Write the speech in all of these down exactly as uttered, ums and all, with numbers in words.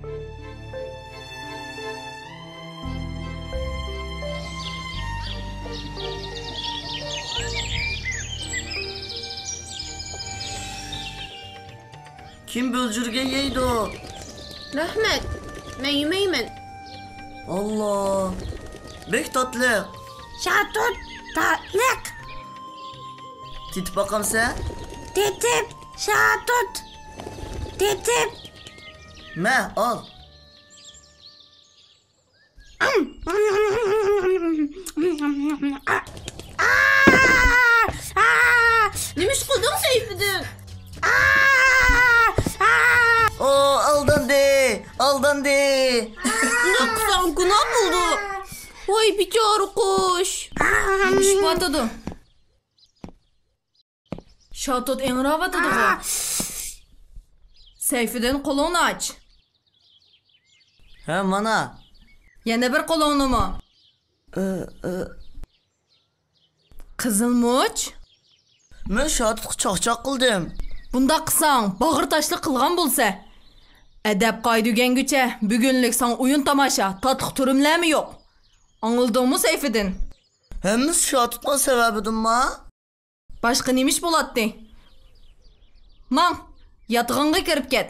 كىم بۆلجۈرگەن يەيدۇ؟ رەھمەت، مەن يېمەيمەن. ئاللا، بەك تاتلىق. شاتۇت، تاتلىق. تېتىپ باقامسەن؟ تېتىپ، شاتۇت، تېتىپ. مە، ئال. نېمە ئىش قىلدىڭ، سەيپىدىن؟ ئو، ئالداندى، ئالداندى. ئۇنداق قىلساڭ گۇناھ بولىدۇ. ۋاي، بىچارە قۇش. نېمە ئىش بارتىدۇ؟ شاتۇت ئىڭراۋاتىدىغۇ. سەيفىدىن، قولۇڭنى ئاچ. ھە، مانا. يەنە بىر قولۇڭنىمۇ. ئى، ئى. قىزىلمۇچ. مەن شاتۇتقا چاقچاق قىلدىم. بۇنداق قىلساڭ، باغرى تاشلىق قىلغان بولسا. ئەدەپ قائىدە ئۆگەنگۈچە، بۈگۈنلۈك ساڭا ئويۇن تاماشا، تاتلىق تۈرۈملەرمۇ يوق. ئاڭلىدىڭمۇ، سەيفىدىن؟ ھەممىسى شاتۇتنىڭ سەۋەبىدىنما؟ باشقا نېمە ئىش بولاتتى؟ ماڭ، ياتىقىڭغا كىرىپ كەت.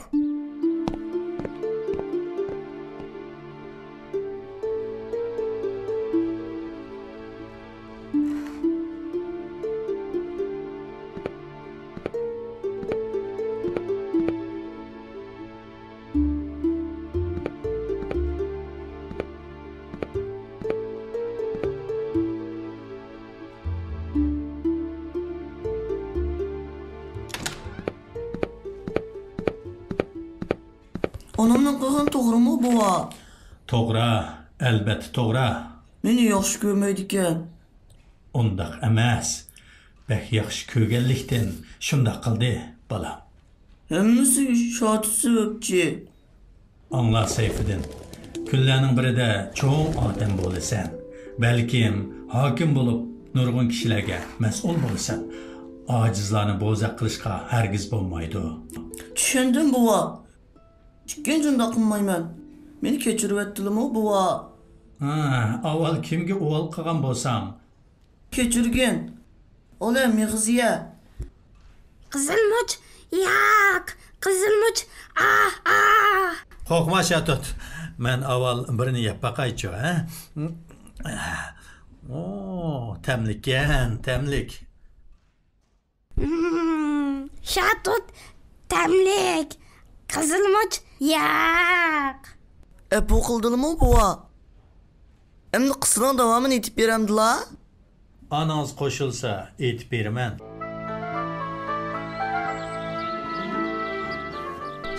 ئانامنىڭ قىلغىنى توغرىمۇ، بوۋا؟ توغرا، ئەلبەتتە توغرا. مېنى ياخشى كۆرمەيدىكەن. ئۇنداق ئەمەس. بەك ياخشى كۆرگەنلىكتىن شۇنداق قىلدى، بالام. ھەممىسى شاتۇت سەۋەبچى. ئاڭلا، سەيپىدىن. كۈنلەرنىڭ بىرىدە چوڭ ئادەم بولىسەن. بەلكىم ھاكىم بولۇپ، نۇرغۇن كىشىلەرگە مەسئۇل بولىسەن. ئاجىزلارنى بوزەك قىلىشقا ھەرگىز بولمايدۇ. چۈشەندىم، بوۋا. ئىككىنچى ئۇنداق قىلمايمەن. مېنى كەچۈرۈۋەتتىلىمۇ، بوۋا؟ ھە، ئاۋۋال كىمگە ئۇۋال قىلغان بولساڭ؟ كەچۈرگىن. ئولە مېغىزىيە. قىزىلمۇچ، ياق، قىزىلمۇچ، ئاھ، ئاھ. قورقما، شاتۇت. مەن ئاۋۋال بىرنى يەپ باقايچۇ، ھە؟ ئو، تەملىككەن، تەملىك. مم، شاتۇت تەملىك، قىزىلمۇچ ياق. ئەپۇ قىلدىلىمۇ، بوۋا؟ ئەمدى قىسسىنىڭ داۋامىنى ئېيتىپ بېرەمدىلا؟ ئانىڭىز قوشۇلسا، ئېيتىپ بېرىمەن.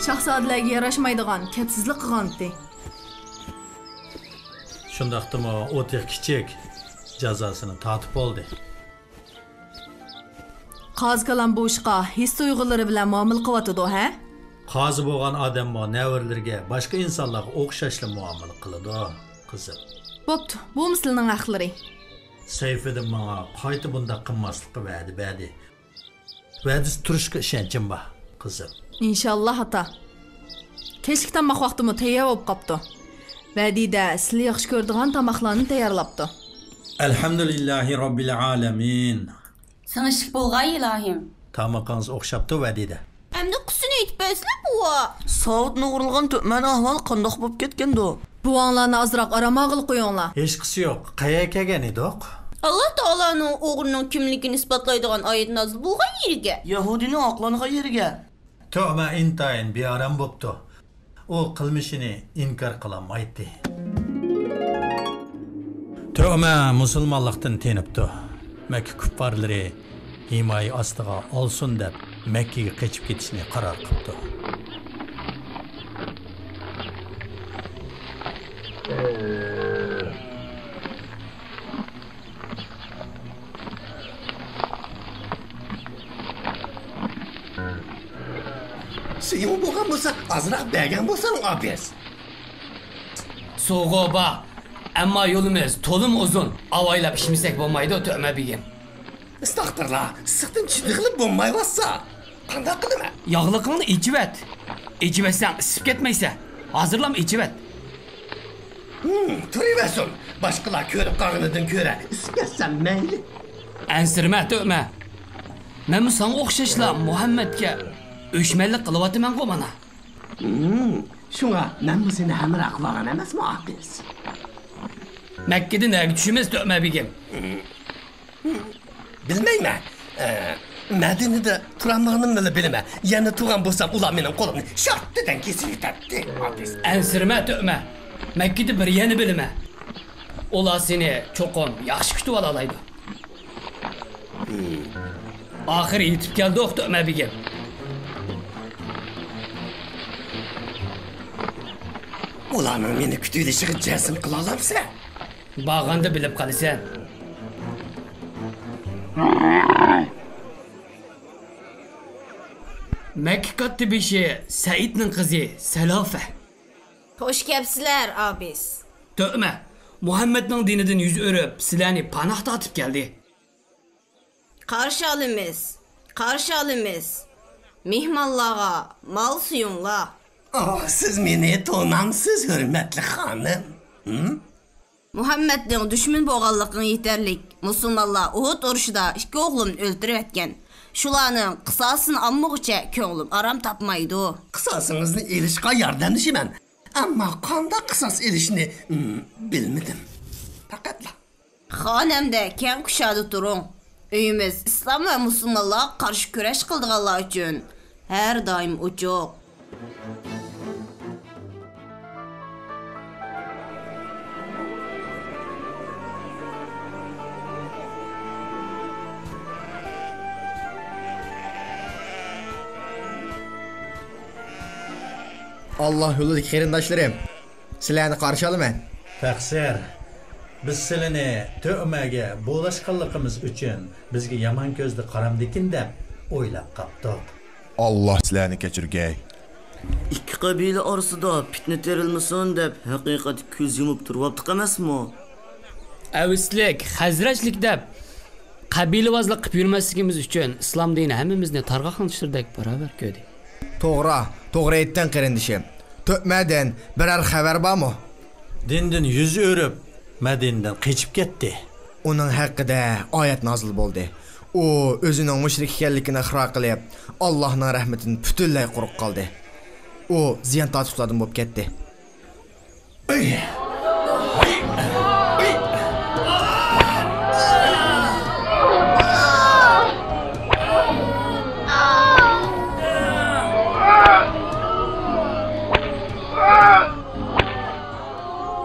شاھزادىلەرگە ياراشمايدىغان كەپسىزلىك قىلغانتى. شۇنداقتىمۇ ئۇ تېخى كىچىك، جازاسىنى تارتىپ بولدى. قازى كالام بۇ ئىشقا ھېس تۇيغۇلىرى بىلەن مۇئامىلە قىلىۋاتىدۇ، ھە؟ قازى بولغان ئادەممۇ نەۋرىلىرىگە باشقا ئىنسانلارغا ئوخشاشلا مۇئامىلە قىلىدۇ، قىزىم. بوپتۇ، بۇمۇ سىلىنىڭ ھەقلىرى. سەيپىدىن ماڭا قايتا بۇنداق قىلماسلىققا ۋەدە بەردى. ۋەدىسى تۇرۇشقا ئىشەنچىم بار، قىزىم. ئىنشاللا، ئاتا. كەچلىك تاماق ۋاقتىمۇ تەييار بولۇپ قاپتۇ. ۋەدىدە سىلى ياخشى كۆرىدىغان تاماقلارنى تەييارلاپتۇ. ئەلھەمدۇلىللاھى رەببىل ئالەمىن. سىڭىشلىك بولغاي، ئىلاھىم. تامىقىڭىز ئوخشاپتۇ، ۋەدىدە. ئەمدى قىسسىنى ئېيتىپ بەرسىلە، بوۋا. ساۋۇتنى ئوغرىلىغان تۆتمەنىڭ ئەھۋالى قانداق بولۇپ كەتكەندۇ؟ بوۋاڭلارنى ئازراق ئارام ئالغىلى قويۇڭلار. ھېچقىسى يوق. قەيەرگە كەلگەن ئىدۇق؟ ئاللا تائالانىڭ ئوغرىنىڭ كىملىكىنى ئىسپاتلايدىغان ئايەت نازىل بولغان يېرىگە. يەھۇدىينىڭ ئاقلانغان يېرىگە. تۆمە ئىنتايىن بىئارام بوپتۇ. ئۇ قىلمىشىنى ئىنكار قىلالمايتتى. تۆمە مۇسۇلمانلىقتىن تېنىپتۇ. مەككە كۇپپارلىرى ھىمايە ئاستىغا ئالسۇن دەپ، مەككىگە قېچىپ كېتىشنى قارار قىپتۇ. سۈيۈڭ بولغان بولسا، ئازراق بەرگەن بولساڭ، ئابىس. سۇغۇ بار، ئەمما يولىمىز تولىمۇ ئۇزۇن، ئاۋايلاپ ئىچمىسەك بولمايدۇ، تۆمە بېگىم. ئەستەغپىرۇللا، ئىسسىقتىن چىدىغىلى بولمايۋاتسا، قانداق قىلىمەن؟ ياغلىقىڭنى ئېچىۋەت. ئېچىۋەتسەڭ ئىسسىپ كەتمەيسەن. ھازىرلام ئېچىۋەت. ھىم، تۇرۇۋەرسۇن. باشقىلار كۆرۈپ قالغىنىدىن كۆرە ئىسسىپ كەتسەم مەيلى. ئەنسىرىمە، تۆكمە. مەنمۇ ساڭا ئوخشاشلا مۇھەممەدكە ئۆچمەنلىك قىلىۋاتىمەنغۇ مانا. ھىم، شۇڭا مەنمۇ سېنى ھەمراھ قىلىۋالغان ئەمەسمۇ، ئابىس؟ مەككىدە نەگە چۈشىمىز، تۆكمە بېگىم؟ بىلمەيمەن. ئە، مەدىنىدە تۇرالمىغىنىمنىلا بىلىمەن. يەنە تۇرغان بولسام، ئۇلار مېنىڭ قولۇمنى شارتتىدەن كېسىۋېتەتتى، ئابىس. ئەنسىرىمە، تۆكمە. مەككىدە بىر يەرنى بىلىمەن. ئۇلار سېنى چوقۇم ياخشى كۈتۈۋالالايدۇ. ئاخىرى يېتىپ كەلدۇق، تۆكمە بېگىم. ئۇلارنىڭ مېنى كۈتۈۋېلىشىغا جەزم قىلالامسەن؟ بارغاندا بىلىپ قالىسەن. مەككە كاتتىبېشى سەئىدنىڭ قىزى سەلافە. خوش كەپسىلەر، ئابىس. تۆكمە، مۇھەممەدنىڭ دىنىدىن يۈز ئۆرۈپ، سىلەرنى پاناھ تارتىپ كەلدى. قارشى ئالىمىز، قارشى ئالىمىز. مېھمانلارغا مال سويۇڭلار. ئاھ، سىز مېنى تونامسىز، ھۆرمەتلىك خانىم؟ ھىم؟ مۇھەممەدنىڭ دۈشمىنى بولغانلىقىڭ يېتەرلىك. مۇسۇلمانلار ئۇھۇد ئۇرۇشىدا ئىككى ئوغلۇمنى ئۆلتۈرۈۋەتكەن. شۇلارنىڭ قىساسىنى ئالمىغۇچە كۆڭلۈم ئارام تاپمايدۇ. قىساسىڭىزنى ئېلىشقا ياردەملىشىمەن. ئەمما قانداق قىساس ئېلىشنى، م، بىلمىدىم. پەقەتلا. خانەمدە كەڭ كۇشادە تۇرۇڭ. ئۆيىمىز ئىسلام ۋە مۇسۇلمانلارغا قارشى كۈرەش قىلىدىغانلار ئۈچۈن ھەر دائىم ئوچۇق. ئاللا يولىدىكى قېرىنداشلىرىم، سىلەرنى قارشى ئالىمەن. تەقسىر، بىز سىلىنى تۆكمەگە بولاشقانلىقىمىز ئۈچۈن بىزگە يامان كۆزدە قارامدىكىن دەپ ئويلاپ قاپتۇق. ئاللا سىلەرنى كەچۈرگەي. ئىككى قەبىلە ئارىسىدا پىتنە تېرىلمىسۇن دەپ ھەقىقەتكە كۆز يۇمۇپ تۇرۇۋاپتۇق ئەمەسمۇ؟ ئەۋسلىك، خەزرەجلىك دەپ قەبىلىۋازلىق قىپ يۈرمەسلىكىمىز ئۈچۈن ئىسلام دىنى ھەممىمىزنى تارغاق تىڭشىتىردەك باراۋەر كۆردى. توغرا، توغرا ئېيتتىڭ قېرىندىشىم. تۆكمەدىن بىرەر خەۋەر بارمۇ؟ دىندىن يۈز ئۆرۈپ، مەدىنىدىن قېچىپ كەتتى. ئۇنىڭ ھەققىدە ئايەت نازىل بولدى. ئۇ ئۆزىنىڭ مۇشرىك ئىكەنلىكىنى ئىقرار قىلىپ، ئاللاھنىڭ رەھمىتىدىن پۈتۈنلەي قۇرۇق قالدى. ئۇ زىيان تارتقۇچىلاردىن بولۇپ كەتتى.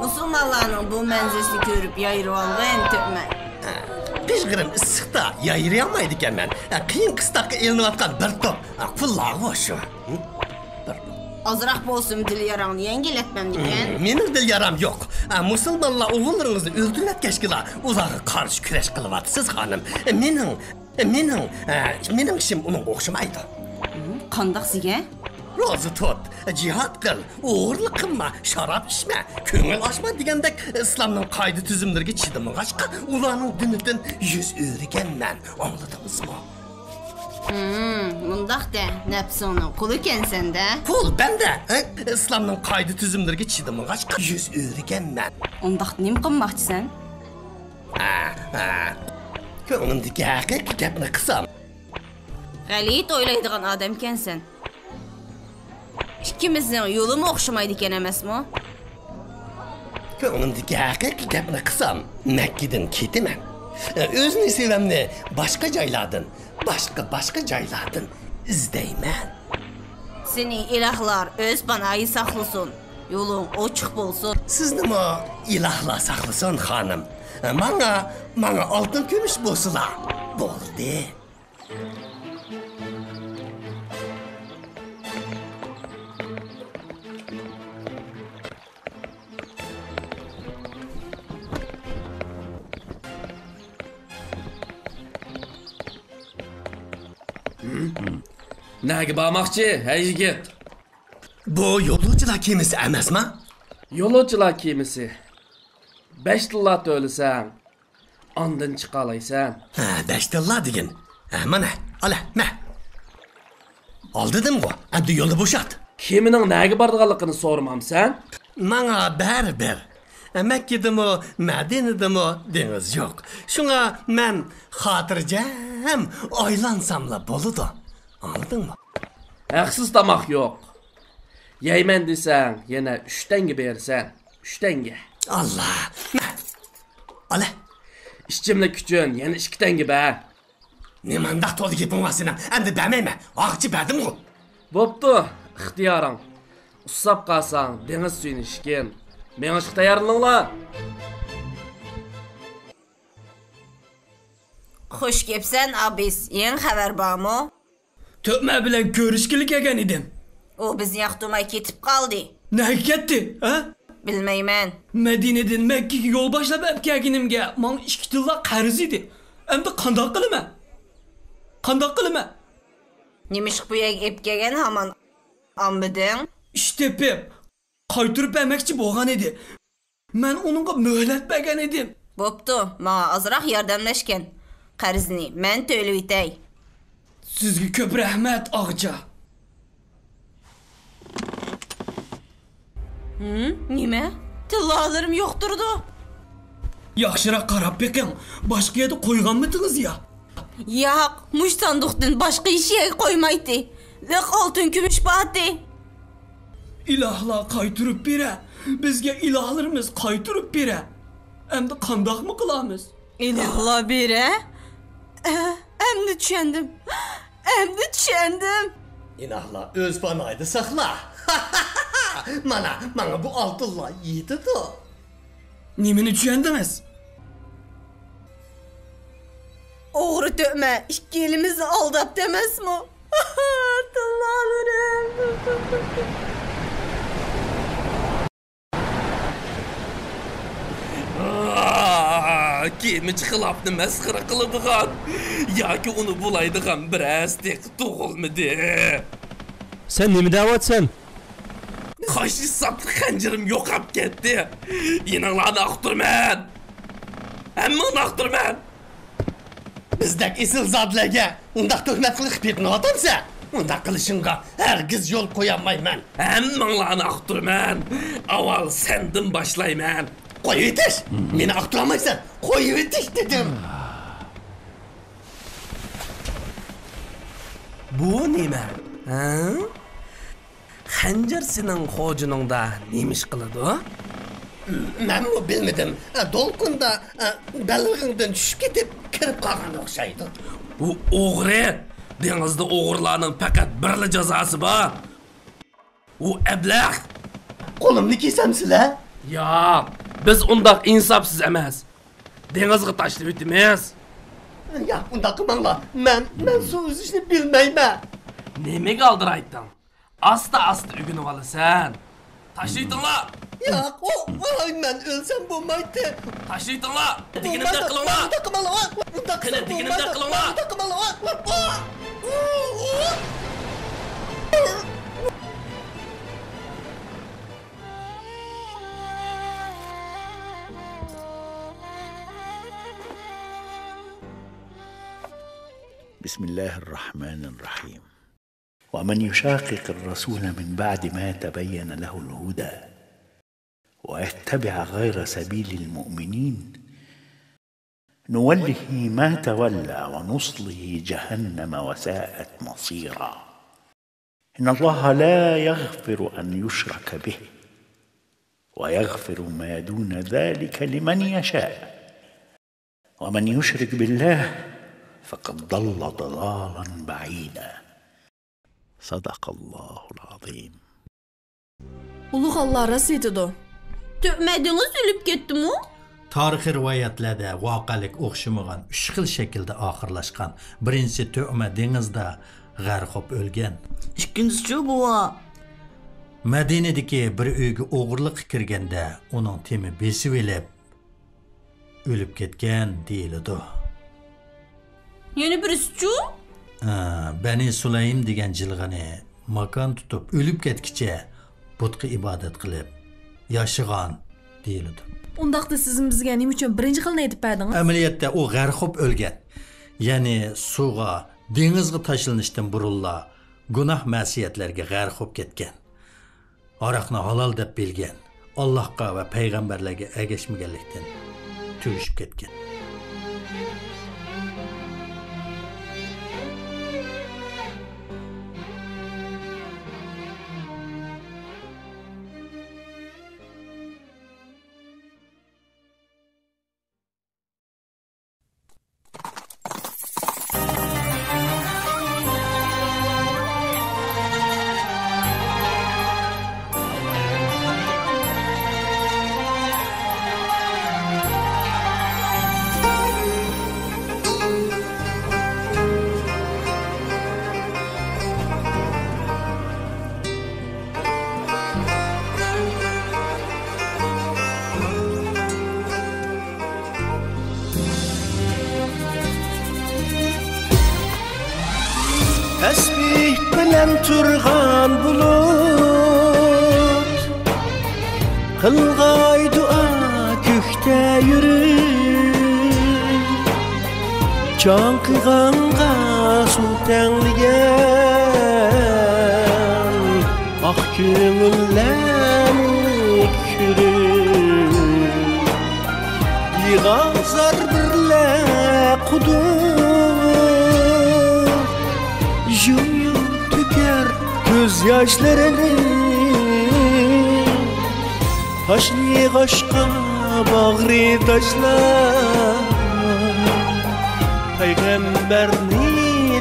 مۇسۇلمانلارنىڭ بۇ مەنزىرىسىنى كۆرۈپ يايرىۋالغىن، تۆكمە. پىژغىرىم ئىسسىقتا يايرىيالمايدىكەنمەن. قىيىن قىستاققا ئېلىنىۋاتقان بىر توپ قۇللارغۇ شۇ. بىر توپ. ئازراق بولسىمۇ دىل ياراڭنى يەڭگىللەتمەمدىكەن؟ مېنىڭ دىل يارام يوق. مۇسۇلمانلار ئوغۇللىرىڭىزنى ئۆلتۈرۈۋەتكەچكىلا ئۇلارغا قارشى كۈرەش قىلىۋاتىسىز، خانىم. مېنىڭ، مېنىڭ، مېنىڭ ئىشىم ئۇنىڭغا ئوخشىمايدۇ. قانداق دېگەن؟ روزا تۇت، جىھاد قىل، ئوغرىلىق قىلما، شاراب ئىچمە، كۆڭۈل ئاچما دېگەندەك ئىسلامنىڭ قائىدە-تۈزۈملىرىگە چىدىمىغاچقا، ئۇلارنىڭ دىنىدىن يۈز ئۆرۈگەنمەن. ئاڭلىدىڭىزمۇ؟ ھىم، مۇنداق دە، نەپسىڭنىڭ قۇلىكەنسەن-دە. قۇل بەندە، ھە؟ ئىسلامنىڭ قائىدە-تۈزۈملىرىگە چىدىمىغاچقا، يۈز ئۆرۈگەنمەن. ئۇنداقتا نېمە قىلماقچىسەن؟ ھە، ھە. كۆڭلۈمدىكى ھەقىقىي گەپنى قىلسام. غەلىتە ئويلايدىغان ئادەمكەنسەن. ئىككىمىزنىڭ يولىمۇ ئوخشىمايدىكەن ئەمەسمۇ؟ كۆڭلۈمدىكى ھەقىقىي گەپنى قىلسام، مەككىدىن كېتىمەن. ئۆز نېسىۋەمنى باشقا جايلاردىن، باشقا، باشقا جايلاردىن ئىزدەيمەن. سېنى ئىلاھلار ئۆز پاناھى ساقلىسۇن، يولۇڭ ئوچۇق بولسۇن. سىزنىمۇ ئىلاھلار ساقلىسۇن، خانىم. ماڭا، ماڭا ئالتۇن كۈمۈش بولسىلا بولدى. نەگە بارماقچى، ھەي يىگىت؟ بۇ يولۇچىلار كېمىسى ئەمەسما؟ يولۇچىلار كېمىسى. بەش تىللا تۆلىسەڭ، ئاندىن چىقالايسەن. ھە، بەش تىللا دېگىن. ھە، مانا، ئالە، مە. ئالدىدىمغۇ، ئەمدى يولنى بوشات. كېمىنىڭ نەگە بارىدىغانلىقىنى سورىمامسەن؟ ماڭا بەرىبىر. مەككىدىمۇ، مەدىنىدىمۇ دېڭىز يوق. شۇڭا مەن خاتىرجەم ئايلانساملا بولىدۇ. ئاڭلىدىڭمۇ؟ ھەقسىز تاماق يوق. يەيمەن دېسەڭ، يەنە ئۈچ تەڭگە بېرىسەن. ئۈچ تەڭگە. ئاللا! مە! ئالە! ئىچىملىك ئۈچۈن يەنە ئىككى تەڭگە بەر. نېمانداق تولا گېپىڭ بار سېنىڭ؟ ئەمدى بەرمەيمەن. ھازىرچە بەردىمغۇ. بوپتۇ، ئىختىيارىڭ. ئۇسساپ قالساڭ، دېڭىز سۈيىنى ئىچكىن. مېڭىشقا تەييارلىنىڭلار. خوش كەپسەن، ئابىس. يېڭى خەۋەر بارمۇ؟ تۆكمە بىلەن كۆرۈشكىلى كەلگەن ئىدىم. ئۇ بىزنى ياقتۇرماي كېتىپ قالدى. نەگە كەتتى، ھە؟ بىلمەيمەن. مەدىنىدىن مەككىگە يول باشلاپ ئەپ كەلگىنىمگە ماڭا ئىككى تىللا قەرز ئىدى. ئەمدى قانداق قىلىمەن؟ قانداق قىلىمەن؟ نېمىشقا بۇ يەرگە ئېپ كەلگەن ھامان ئالمىدىڭ؟ ئىش تېپىپ، قايتۇرۇپ بەرمەكچى بولغان ئىدى. مەن ئۇنىڭغا مۆھلەت بەرگەن ئىدىم. بوپتۇ، ماڭا ئازراق ياردەملەشكىن. قەرزنى مەن تۆلىۋېتەي. سىزگە كۆپ رەھمەت، ئاغىچا. ھىم، نېمە؟ تىللالىرىم يوق تۇرىدۇ. ياخشىراق قاراپ بېقىڭ، باشقا يەردە قويغانمىدىڭىز يا؟ ياق، مۇشۇ ساندۇقتىن باشقا ھېچ يەرگە قويمايتتى. لىق ئالتۇن كۈمۈش بارتى. ئىلاھلار قايتۇرۇپ بېرە، بىزگە ئىلاھلىرىمىز قايتۇرۇپ بېرە. ئەمدى قانداقمۇ قىلامىز؟ ئىلاھلار بېرە؟ ئە، ئەمدى چۈشەندىم. ئەمدى چۈشەندىم. ئىلاھلار ئۆز پاناھىدا ساقلا. مانا، ماڭا بۇ ئالتۇنلار يېتىدۇ. نېمىنى چۈشەندىڭىز؟ ئوغرى تۆكمە، ئىككىلىمىزنى ئالداپتۇ ئەمەسمۇ؟ تىللالىرىم. كېمىچى خىلاپنى مەسخىرە قىلىدىغان ياكى ئۇنى بۇلايدىغان بىرەرسى تېخى تۇغۇلمىدى. سەن نېمە دەۋاتىسەن؟ قاش ھېسابلىق خەنجىرىم يوقاپ كەتتى. يېنىڭلارنى ئاختۇرىمەن. ھەممىڭنى ئاختۇرىمەن. بىزدەك ئېسىل زادىلەرگە ئۇنداق تۆھمەت قىلىپ پېتىنىۋاتامسەن؟ ئۇنداق قىلىشىڭغا ھەرگىز يول قويالمايمەن. ھەممىڭلارنى ئاختۇرىمەن. ئاۋۋال سەندىن باشلايمەن. قويۇۋېتىش! مېنى ئاختۇرالمايسەن. قويۇۋېتىش دېدىم. بۇ نېمە؟ ھە؟ خەنجەر سېنىڭ خوجىنىڭدا نېمە ئىش قىلىدۇ؟ مەنمۇ بىلمىدىم. دولقۇندا بەلبېغىڭدىن چۈشۈپ كېتىپ كىرىپ قالغان ئوخشايدۇ. ئۇ ئوغرى! دېڭىزدا ئوغرىلارنىڭ پەقەت بىرلا جازاسى بار. ئۇ ئەبلەخ! قولۇمنى كېسەمسىلە؟ ياق، بىز ئۇنداق ئىنساپسىز ئەمەس. دېڭىزغا تاشلىۋېتىمىز. ياق، ئۇنداق قىلماڭلار. مەن، مەن سۇ ئۈزۈشنى بىلمەيمەن. نېمىگە ئالدىرايتتىڭ؟ ئاستا-ئاستا ئۆگىنىۋالىسەن. تاشلىۋېتىڭلار. ياق، ئۇ، ۋاي، مەن ئۆلسەم بولمايتتى. تاشلىۋېتىڭلار. دېگىنىمدەك قىلىڭلار. ئۇنداق قىلماڭلار. ئۇنداق قىلىڭلار. قېنى، دېگىنىمدەك قىلىڭلار. ئۇنداق قىلماڭلار. بسم الله الرحمن الرحيم. ومن يشاقق الرسول من بعد ما تبين له الهدى ويتبع غير سبيل المؤمنين نوله ما تولى ونصله جهنم وساءت مصيرا. إن الله لا يغفر أن يشرك به ويغفر ما دون ذلك لمن يشاء ومن يشرك بالله فقد ضل ضلالا بعيدا. صدق الله العظيم. ئۇلۇغ ئاللا راست ئېيتىدۇ. تۆكمە دېڭىز ئۆلۈپ كەتتىمۇ؟ تارىخىي رىۋايەتلەردە ۋەقەلىك ئوخشىمىغان ئۈچ خىل شەكىلدە ئاخىرلاشقان. بىرىنچىسى، تۆكمە دېڭىزدا غەرق بولۇپ ئۆلگەن. ئىككىنچىسىچۇ، بوۋا؟ مەدىنىدىكى بىر ئۆيگە ئوغرىلىققا كىرگەندە، ئۇنىڭ تېمى بېسىۋېلىپ، ئۆلۈپ كەتكەن دېيىلىدۇ. يەنە بىرسىچۇ؟ ئە، بەنى سۇلەيم دېگەن جىلغىنى ماكان تۇتۇپ، ئۆلۈپ كەتكىچە بۇتقا ئىبادەت قىلىپ ياشىغان دېيىلىدۇ. ئۇنداقتا سىزمۇ بىزگە نېمە ئۈچۈن بىرىنچى خىلنى ئېيتىپ بەردىڭىز؟ ئەمەلىيەتتە ئۇ غەرق بولۇپ ئۆلگەن. يەنى سۇغا، دېڭىزغا تاشلىنىشتىن بۇرۇنلا گۇناھ مەسىيەتلەرگە غەرق بولۇپ كەتكەن. ھاراقنى ھالال دەپ بىلگەن، ئاللاھقا ۋە پەيغەمبەرلەرگە ئەگەشمىگەنلىكتىن تۈگىشىپ كەتكەن. تەسبىھ بىلەن تۇرغان بۇلۇت، قىلغاي دۇئا كۆكتە يۈرۈپ، چاڭقىغانغا سۇ تەڭلىگەن ئاق كۆڭۈللەرنى كۆرۈپ، يىغا زار بىرلە قۇدۇق، يۇم-يۇم تۆكەر كۆز ياشلىرىنى. تاشلىغاچقا باغرى تاشلاپ، پەيغەمبەرنى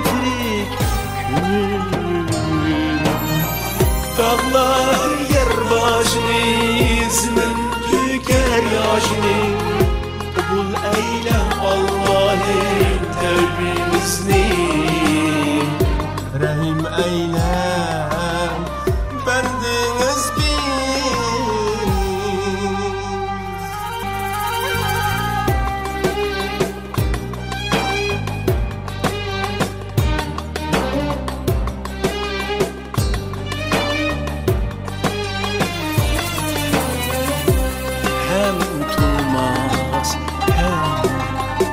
تىرىك كۆرۈپ. تاغلار يەر باشىنى، زېمىن تۆكەر ياشىنى، قوبۇل ئەيلە ئاللاھىم تەۋبىمىزنى. رەھىم ئەيلە بەندىڭىزگە. ھەم تۇرماس، ھەم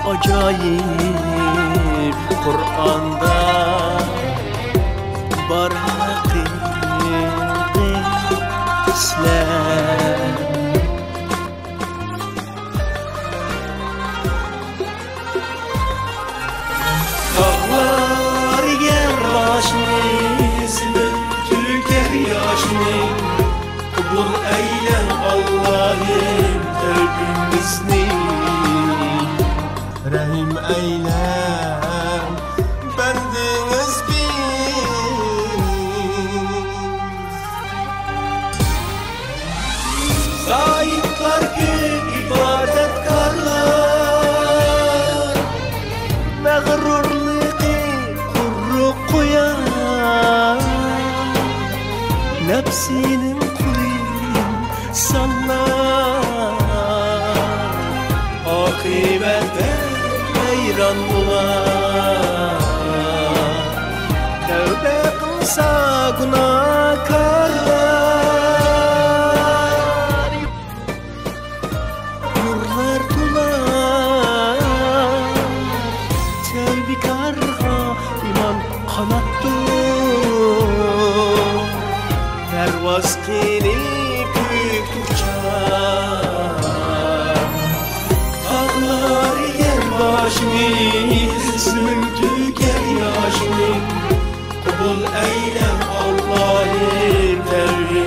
ئاجايىپ قۇرئاندا بار ھەقىقىي سۆزلەر. تاغلار يەر باشىنى، زېمىن تۆكەر ياشىنى، قوبۇل ئەيلە ئاللاھىم تەۋبىمىزنى. رەھىم ئەيلە بەندىڭىزگە. زاھىدلار كۆپ، ئىبادەتكارلار، مەغرۇرلۇقى قۇرۇق قويار، نەپسىنىڭ قۇلى سانلار، ئاقىۋەتتە ھەيران بولار. تەۋبە قىلسا گۇناھكارلار، نۇرلار تولار. تەۋبىكارغا ئىمان قاناتتۇر، پەرۋاز قىلىپ كۆككە ئۇچار. تاغلار يەر باشىنى، زېمىن تۆكەر ياشىنى، قوبۇل ئەيلە ئاللاھىم تەۋبىمىزنى.